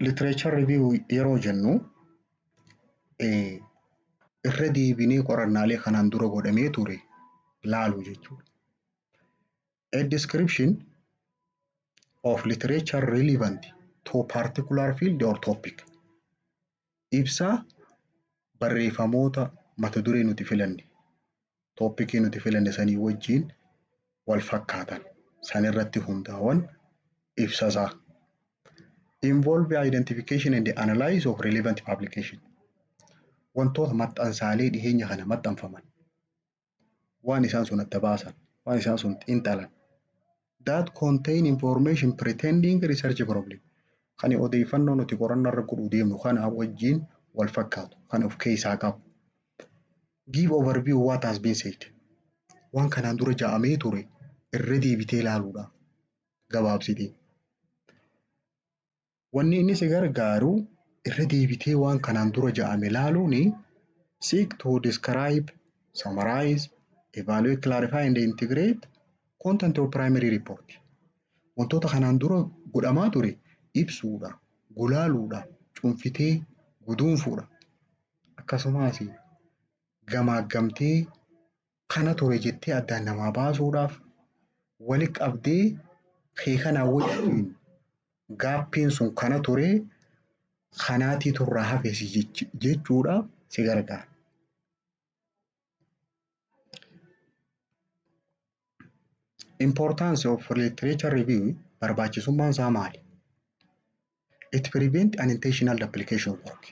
Literature review yeroo jennu, irra deebinee qorannaalee kanaan dura godhamee ture laaluu jechuudha. A description of literature relevant to particular field or topic. Ibsa barreeffamoota mata duree nuti filanne, topicii nuti filanne sanii wajjin wal fakkaatan sanirratti hundaa'an ibsa isaa. Involve identification and analysis of relevant publication. Wantoota maxxansaalee dhiheenya kana maxxanfaman, waan isaan sun adda baasan, waan isaan sun xiinxalan. That contain information pertaining research problem. Kan odeeffannoo nuti qorannoo irra godhuu deemnu kana wajjin wal fakkaatu kan of keessaa qabu. Give overview what has been said. Waan kanaan dura ja'amee ture irra deebitee ilaaluudhaaf gabaabsitee. Wanni inni si gargaaru irra deebitee waan kanaan dura ja'ame ilaaluuni seek to describe, summarize, evaluate, clarify and integrate content of primary report. Wantoota kanaan dura godhamaa ture ibsuudha, gulaaluudha, cuunfitee guduunfuudha. Akkasumas gamaaggamtee kana ture jettee addaan namaa baasuudhaaf, wali qabdee kee kanaa wajjin gapiin sun kana ture, kanaatiitu irraa hafe jechuudhaaf si gargaara. Importance of literature review, barbaachisummaan isaa maali? It prevent unintentional duplication of work.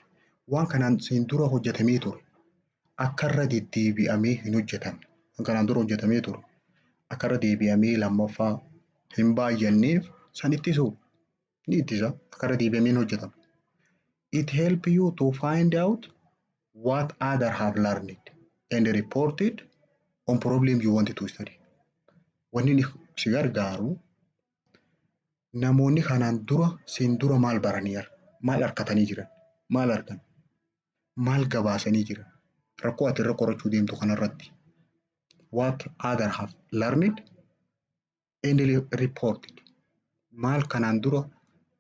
Waan kanaan siin dura hojjetamee ture akka irra deddeebi'amee hin hojjetamne, waan kanaan dura hojjetamee ture akka irra deebi'amee lammaffaa hin baay'anneef san ittisuu ni ittisa, akka irra deebi'amee hin hojjetamne. It help you to find out what other have learned and reported on problem you want to study. Wanni inni si gargaaru namoonni kanaan dura siin dura maal baranii, maal harkatanii jiran, maal argan, maal gabaasanii jiran rakkoo ati irra qorachuu deemtu kanarratti. What other have learned and reported. Maal kanaan dura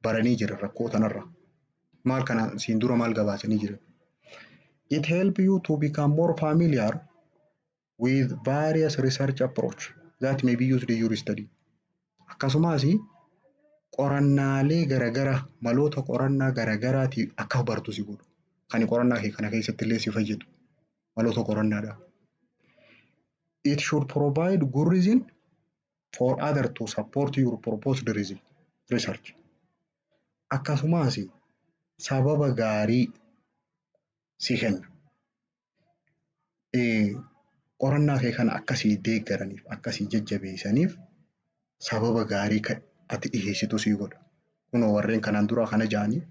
baranii jiran rakkoo tanarra, maal kanaan siin dura maal gabaasanii jiran. It help you to become more familiar with various research approach that may be used in your study. Akkasumas qorannaalee garagaraa, maloota qorannaa garagaraatii akka bartu si godhu. Kan qorannaa kee kana keessatti illee si fayyadu maloota qorannaadha. It should provide good reason for other to support your proposed reason, research. Akkasumas sababa gaarii si kenna. Qorannaa kee kana akkasii deeggaraniif, akkasii jajjabeessaniif sababa gaarii ati dhiyeessitu sii godha. Kunoo warreen kanaan dura kana ja'anii,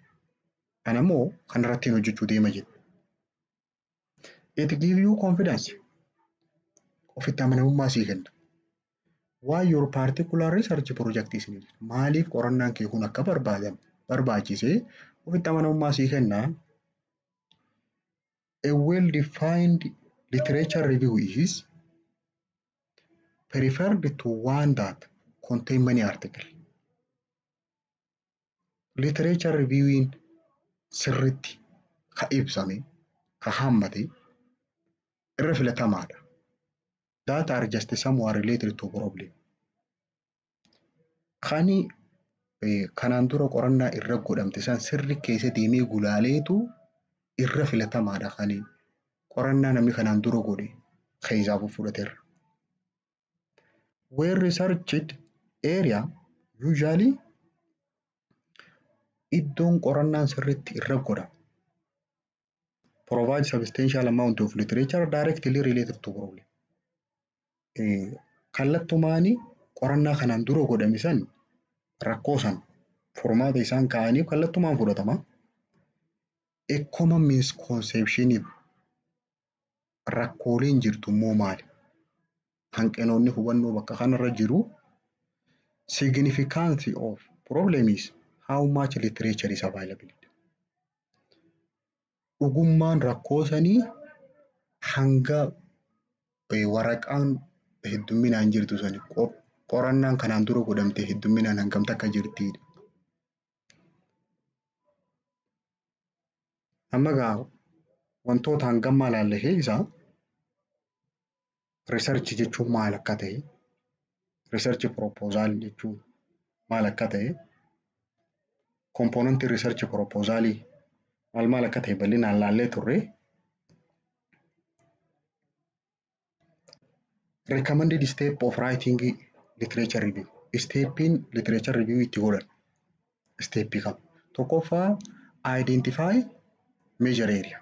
kana immoo kanarratti hojjechuu deema jedhu. It give you confidence. Ofitti amanamummaa sii kenna. Why your particular research project is needed. Maaliif qorannaan kee kun akka barbaadame barbaachisee ofitti amanamummaa sii kenna. A well defined literature review is preferred to one that contain many articles. Literature reviewing sirritti ka ibsame, ka hammate irra filatamaadha. That are just somewhat related to problem. Kani kanaan dura qorannaa irra godhamte san sirri keessa deemee gulaaleetu irra filatamaadha kani qorannaa namni kanaan dura godhe keessaa fudhateerra. Well researched area, usually iddoon qorannaan sirriitti irra godhame, provide substantial amount of literature directly related to problem. Kallattumaani qorannaa kanaan dura godhame san rakkoo san furmaata isaan kaa'aniif kallattumaan fudhatama. A common misconception, rakkooleen jirtu immoo maali? Hanqinoonni hubannoo bakka kanarra jiru, significance of problem is how much literature is available. Dhugummaan rakkoo sanii hanga waraqaan heddumminaan jirtu sani, qorannaan kanaan dura godhamte heddumminaan hangam takka jirtidha. Amma egaa wantoota hangammaa ilaalle keessaa research jechuun maal akka ta'e, research proposal jechuun maal akka ta'e, componentii research proposalii maal maal akka ta'e bal'inaan ilaallee turre. Recommended step of writing literature review. Steppiin literature review itti godhan steppii qaba. Tokkoffaa, identify major area,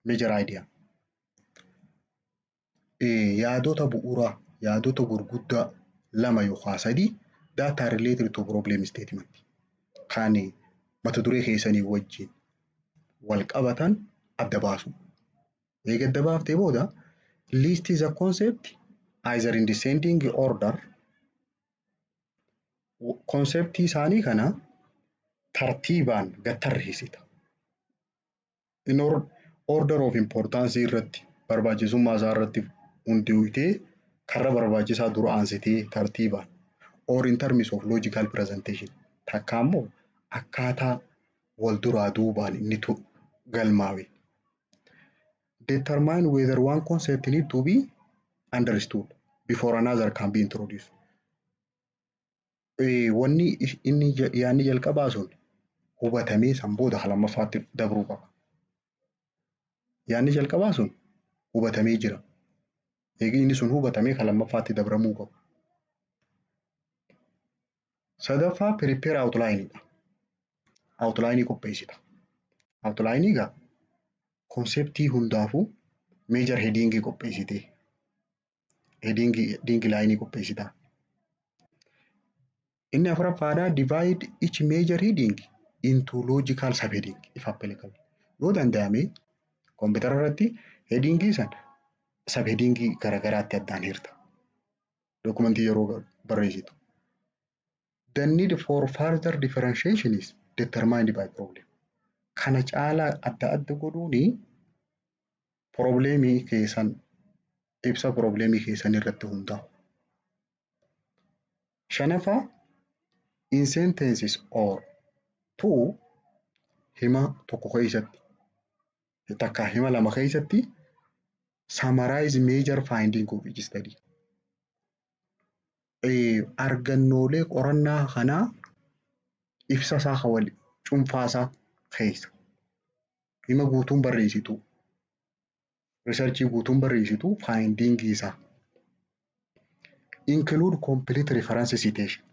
major idea. Yaadota bu'uuraa, yaadota gurguddaa lama yookaan sadii that are related to problem statement kan mata duree keessanii wajjin wal qabatan adda baasu. Eega adda baaftee booda, list the concept either in descending order, conceptii isaanii kana tartiibaan gad tarreessita. In order of importance irratti, barbaachisummaa isaa irratti hundoftee, karra barbaachisaa dura aansitee tartiibaan, or in terms of logical presentation, takka immoo akkaataa wal duraa duubaan inni galmaawe. Determine whether one concept need to be understood before another can be introduced. Wanni inni yaadni jalqabaa sun hubatamee san booda lammaffaatti dabruu qaba. Yaadni jalqabaa sun hubatamee jira. Eegi inni sun hubatamee kan lammaffaatti dabramuu qaba. Sadaffaa, prepare outline dha. Outline qopheessita. Outline egaa conceptii hundaafuu major heading qopheessitee heading line qopheessita. Inni afuraffaadhaa, divide each major heading into logical subheading if applicable. Yoo danda'ame koompitara irratti headingii sana subheadingii garaagaraatti addaan hirta. Documentii yeroo barreessitu. The need for further differentiation is determined by problem. Kana caalaa adda adda godhuuni problemii keessan, ibsa problemii keessan irratti hundaa'u. Shanaffaa, in sentences or two, hima tokko keessatti takka hima lama keessatti, summarize major finding of each study. Argannoolee qorannaa kanaa ibsa isaa wal cuunfaa keessa. Hima guutuun barreessitu, researchii guutuun barreessitu, findingii isaa. Include complete reference citation.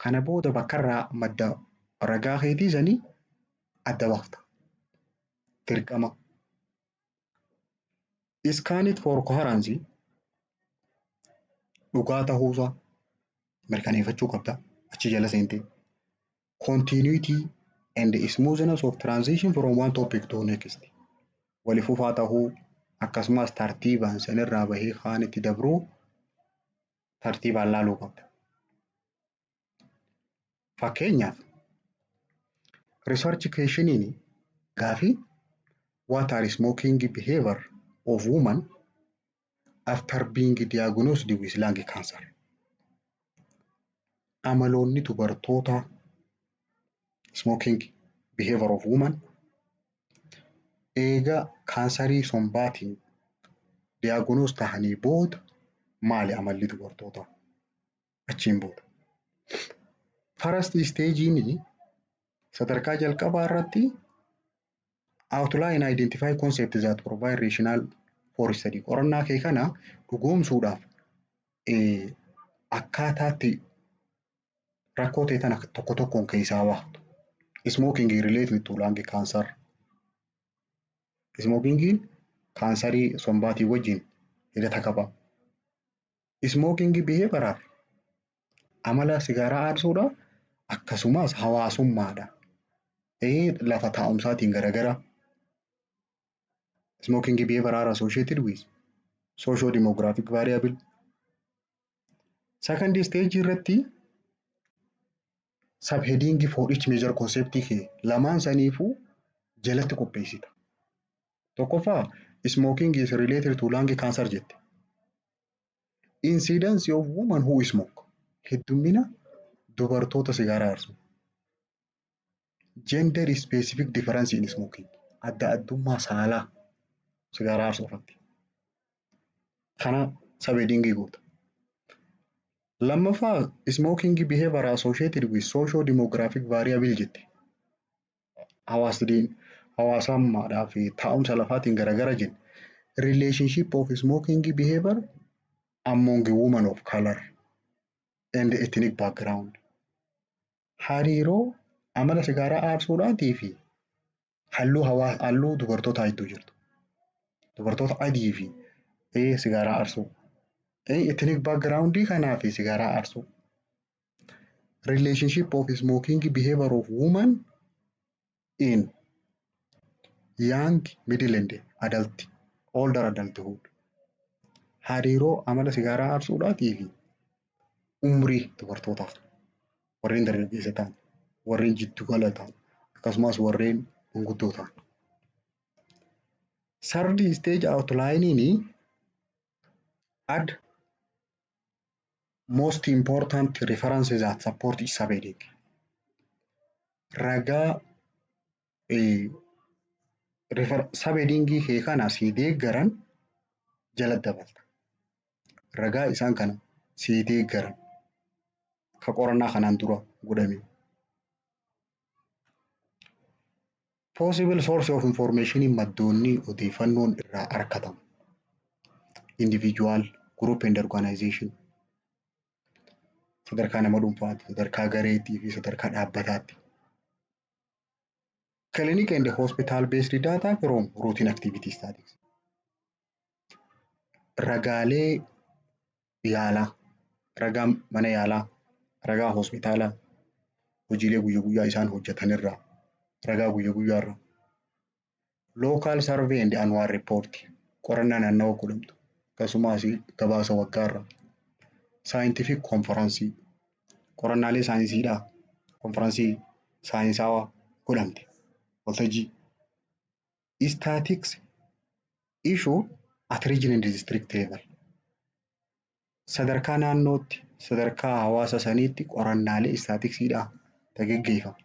Kana booda bakka irraa madda ragaa keetii sanii adda baafta. Dirqama. Scan it for coherency, dhugaa ta'uusaa mirkaneeffachuu qabda achi jala seentee. Continuity and smoothness of transition from one topic to next. Wali fufaa tahuu, akkasumas tartiibaan sanirraa bahee kaan itti dabruu tartiibaan laaluu qabda. Fakkeenyaaf, research questioniin gaafii "What are smoking behavior of women after being diagnosed with lung cancer?" Amaloonni dubartoota, smoking behavior of women, eega kaansarii sombaatiin diagnose tahanii booda maali amalli dubartootaa achiin booda? First stage'n, sadarkaa jalqabaa irratti, outline, identify concept that provide rationale for study. Qorannaa kee kana dhugoomsuudhaaf akkaataatti rakkoo ta'e tana tokko tokkoon keessaa baaftu. Smoking related to lung cancer. Smokingiin kaansarii sombaatii wajjin hidhata qaba. Smoking behavior, amala sigaaraa aarsuudha, akkasumas hawaasummaadha. Lafa taa'umsaatiin garagara. Smoking behavior are associated with socio demographic variable. Second stage irratti subheading for each major concept kee lamaan saniifuu jalatti qopheessita. Tokkoffaa, smoking is related to lung cancer jette. Incidence of women who smoke, heddummina dubartoota sigaaraa aarsu. Gender specific difference in smoking. Adda addummaa saalaa sigaaraa aarsuu irratti. Kana subheadingii goota. Lammaffaa, smoking behavior associated with socio demographic variable jette. Hawaasni hawaasummaadhaa fi taa'umsa lafaatiin garagara jenne. Relationship of smoking behavior among women of color and ethnic background. Hariiroo amala sigaaraa aarsuudhaatii fi halluu hawaa halluu dubartootaa gidduu jirtu. Dubartoota adii fi sigaaraa aarsuu. Ethnic background kanaa fi sigaaraa aarsuu. Relationship of smoking behavior of women in young, middle and adult, older adulthood. Hariiroo amala sigaaraa aarsuudhaatii fi umrii dubartootaa, warreen dargaggeessa ta'an, warreen jiddu gala ta'an, akkasumas warreen manguddoo ta'an. Third stage outlining, add most important references that support each subheading. Ragaa subheadingii kee kana sii deeggaran jala dabalta. Ragaa isaan kana sii deeggaran ka qorannaa kanaan dura godhame. Possible source of information, maddoonni odeeffannoon irraa argatamu. Individual, group and organization. Sadarkaa nama dhuunfaatti, sadarkaa gareetii fi sadarkaa dhaabbataatti. Clinic and hospital based data from routine activity studies. Ragaalee yaalaa, ragaa mana yaalaa, ragaa hospitaalaa, hojiilee guyyaa guyyaa isaan hojjetan irraa, ragaa guyyaa guyyaa irraa. Local survey and annual report, qorannaa naannawa godhamtu, akkasumas gabaasa waggaa irraa. Scientific conference, qorannaalee saayinsiidhaa, konferansii saayinsaawaa godhamte waltajjii. Statistics issue at region and district level. Sadarkaa naannootti, sadarkaa hawaasa saniitti qorannaalee istaatiksiidhaa ta geggeeffamu.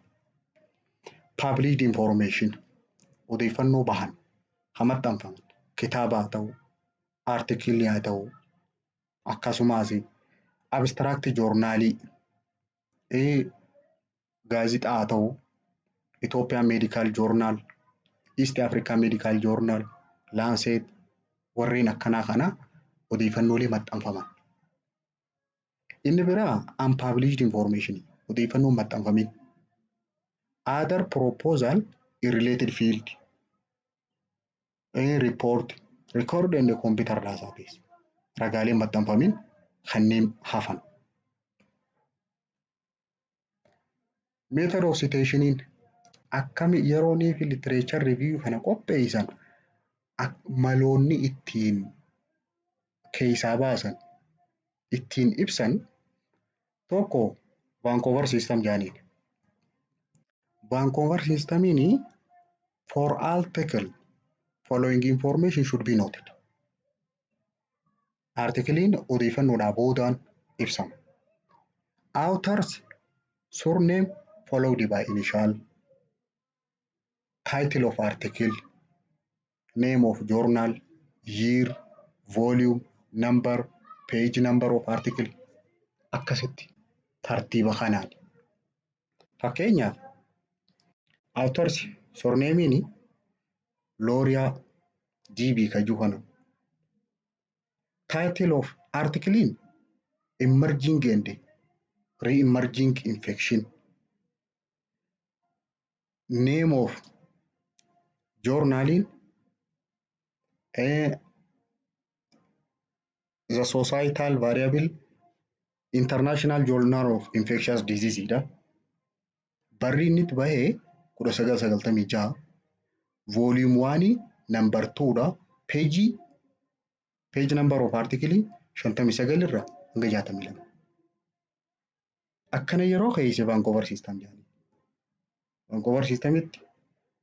Published information, odeeffannoo bahan ha maxxanfaman, kitaaba haa ta'u, articleii haa ta'u, akkasumas abstract journalii, gaazixaa haa ta'u, Ethiopian Medical Journal, East African Medical Journal, Lancet, warreen akkanaa kana odeeffannoolee maxxanfaman. Inni biraa unpublished information, odeeffannoo hin maxxanfamin. Other proposal in related field, report, record and computer database, ragaalee hin maxxanfamin kanneen hafan. Method of citationiin akkami yeroonii fi literature review kana qopheessan, maloonni ittiin keessaa baasan, ittiin ibsan, tokko Vancouver system jedhaniin. Vancouver systemiin for article following information should be noted. Articleiin odeeffannoodhaa boodaan ibsama. Authors surname followed by initial, title of article, name of journal, year, volume, number, page number of article, akkasitti tartiiba kanaan. Fakkeenyaaf, authors surnameiin Looriyaa DB kajuu kana. Title of articleiin emerging and re-emerging infection. Name of journaliin the societal variable International Journal of Infectious Disease dha. Barri inni itti bahee 1996, volume 1, number 2 dha. Page number of article 59 irraa hanga 62. Akkana yeroo keessa Vancouver system jedhama. Vancouver systemitti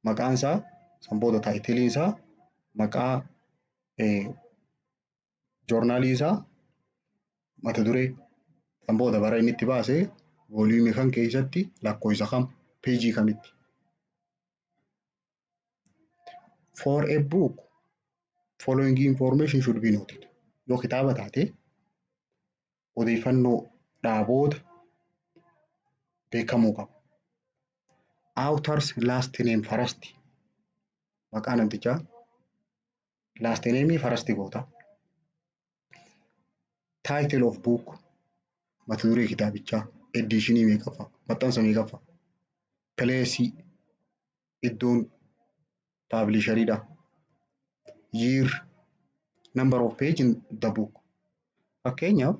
maqaan isaa, san booda titleiin isaa, maqaa journalii isaa, mata duree, san booda bara inni itti baase, volumeii kam keessatti, lakkoofsa kam, pageii kamitti. For a book, following information should be noted. Yoo kitaaba taate, odeeffannoo dhaaboota beekamuu qaba. Author's last name first. Maqaa namtichaa last name first goota. Title of book, mata duree kitaabichaa, editionii meeqaffaa, maxxansa meeqaffaa, place, iddoon publisheriidha. Year, number of page in the book. Fakkeenyaaf,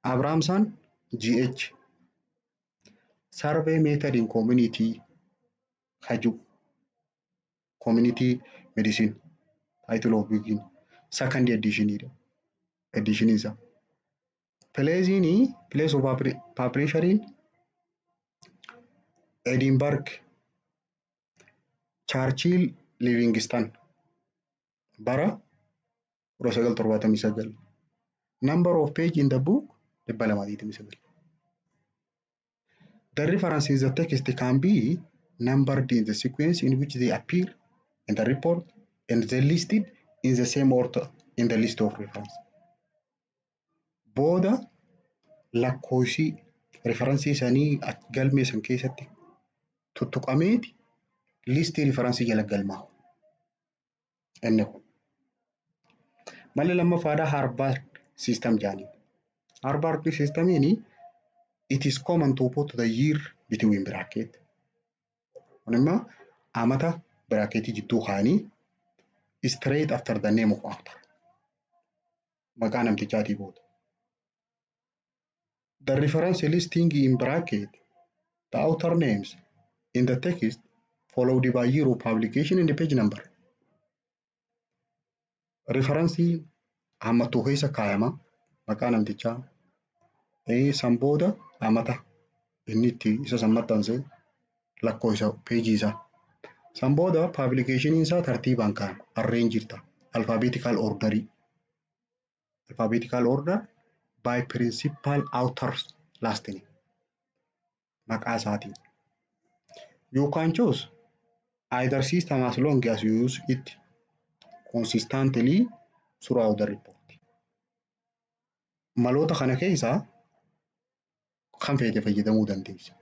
Abrahaamsaan GH Survey Method in Community Haju Community Medicine, title of book, second editionidha. Edition isaa. Placeiin, place of publisheriin Edinburgh, Churchill Livingston, bara 1979. Number of page in the book 229. The reference in the text can be numbered in the sequence in which they appear in the report and they listed in the same order in the list of reference. Booda lakkoofsi referencii isaanii galmee san keessatti tuttuqameeti listii referencii jala galmaa'u. Inni kun. Malli lammaffaadhaa Harvard system jedhaniin. Harvard systemiin, it is common to put the year between bracket. Kun immoo amata bracketii jidduu kaa'anii straight after the name of author. Maqaa namtichaatii booda. The reference listing in bracket the author names in the text, followed by year of publication and the page number. Referencii hammattuu keessa kaayama maqaa namtichaa, san booda amata inni itti isa san maxxanse, lakkoofsa pageii isaa. San booda publicationiin isaa tartiibaan kaa'ama. Arrange jirta. Alphabetical orderii. Alphabetical order by principal authors last name. Maqaa isaatiin. You can choose either system as long as you use it consistently throughout the report. Maloota kana keessaa kan feete fayyadamuu dandeessa.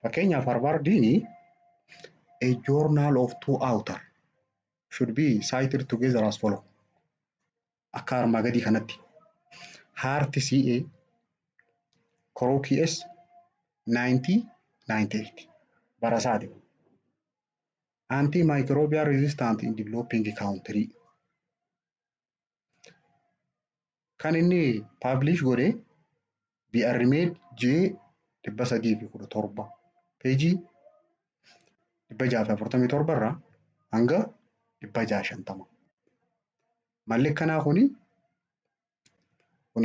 Fakkeenyaaf, Harvardiin, a journal of two author should be cited together as follow. Akka armaa gadii kanatti. Hart CA, Crookes S 1998, bara isaati. Antimicrobial resistant in developing country. Kan inni publish godhe BR Med J 317, pageii 647 irraa hanga 650. Malli akkanaa kuni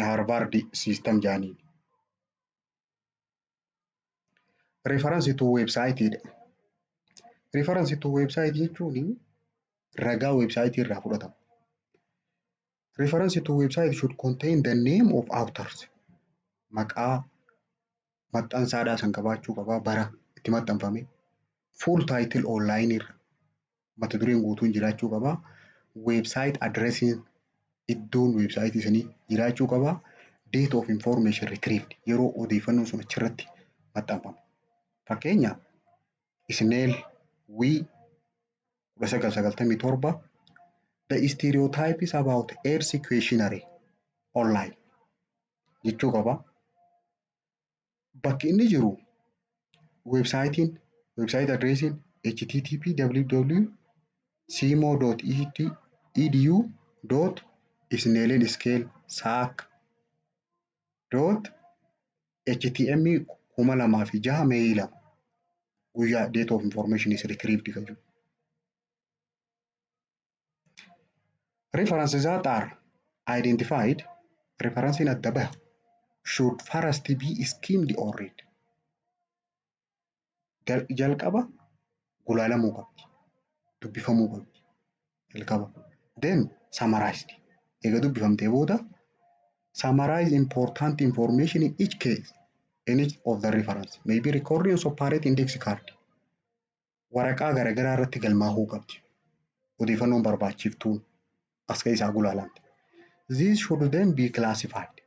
Harvard system jedhaniin. Reference to websiteidha. Reference to website jechuun ragaa websiteii irraa fudhatama. Reference to website should contain the name of authors. Maqaa maxxansaadhaa san qabaachuu qabaa, bara itti maxxanfame. Full title online irra mata dureen guutuun jiraachuu qabaa. Website addressiin, iddoon websiteii sanii jiraachuu qabaa. Date of information retrieved, yeroo odeeffannoon sun achirratti maxxanfame. Fakkeenya, Snell W 1997, The Stereotypes About AIDS Questionnaire Online jechuu qaba. Bakki inni jiru websiteiin, website addressiin http www simo.edu.snellenScale sac.htm 2006 May 2, guyyaa date of information is retrieved kan jiru. References that are identified, referencing adda baha, should first be skimmed or read. Jalqaba gulaalamuu qabdi. Dubbifamuu qabdi. Jalqaba. Then summarized. Eega dubbifamtee booda summarize important information in each case, in each of the reference. May be recorded on separate index card. Waraqaa garaagaraa irratti galmaahuu qabdi. Odeeffannoon barbaachiftuun as keessaa gulaalamte. This should then be classified.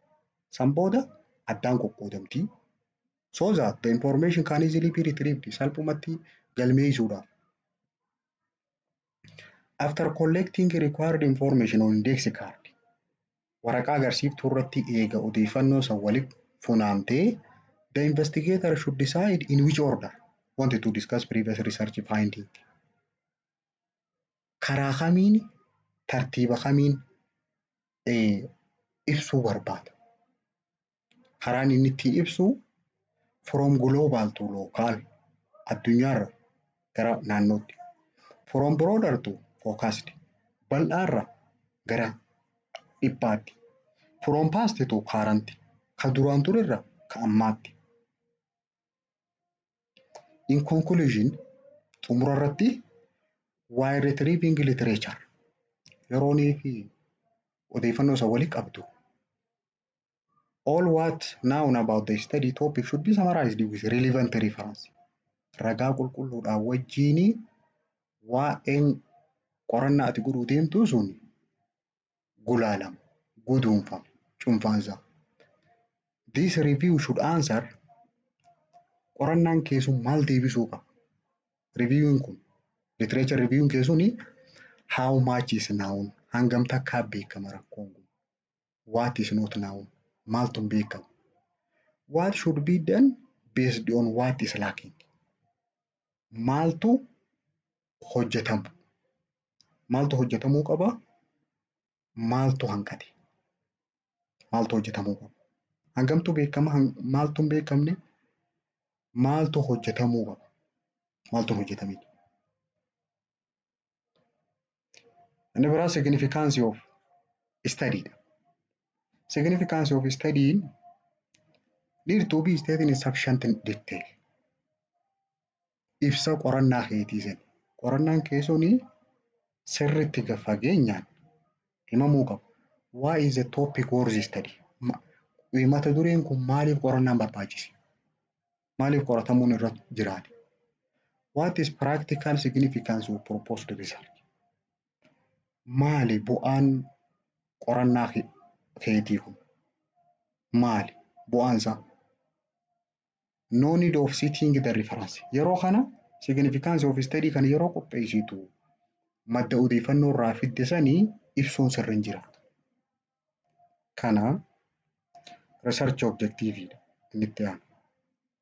San booda addaan qoqqoodamti. So that the information can easily be retrieved. Salphumatti galmeessuudhaaf. After collecting required information on index card, waraqaa agarsiiftuu irratti eega odeeffannoo san walitti funaantee, the investigator should decide in which order wanted to discuss previous research finding. Karaa kamiin, tartiiba kamiin ibsuu barbaada? Karaan inni ittiin ibsu from global to local, addunyaarra gara naannootti. From broader to focused, bal'aarra gara dhiphaatti. From past to current, ka duraan turerra ka ammaatti. In conclusion, xumura irratti, while retrieving literature, yeroonii fi odeeffannoo isa walii qabdu, all what known about the study topic should be summarized with relevant reference. Ragaa qulqulluudhaan wajjiin waa'een qorannaa ati godhuu deemtu sun gulaalama, guduunfama, cuunfaansaa. This review should answer, qorannaan kee sun maal deebisuu qaba? Reviewin kun, literature reviewin kee suni, how much is known, hangam takkaa beekama rakkoon kun? What is not known, maaltu hin beekamu? What should be done based on what is lacking? Maaltu hojjetamu? Maaltu hojjetamuu qaba? Maaltu hanqate? Maaltu hojjetamuu qaba? Hangamtu beekama? Maaltu hin beekamne? Maaltu hojjetamuu qaba? Maaltu hin hojjetamin? Inni biraa significance of study dha. Significance of study need to be stated in sufficient detail. Ibsa qorannaa keetii sani. Qorannaan kee suni sirriitti gad fageenyaan himamuu qaba. Why is the topic worth study? Mata dureen kun maaliif qorannaan barbaachise? Maaliif qoratamuun irra jiraate? What is practical significance of proposed research? Maali bu'aan qorannaa keetii kun? Maali bu'aan isaa? No need of citing the reference. Yeroo kana significance of study kana yeroo qopheessitu madda odeeffannoo irraa fidde sanii ibsuun sirra hin jiraatu. Kana research objective dha inni itti aanu.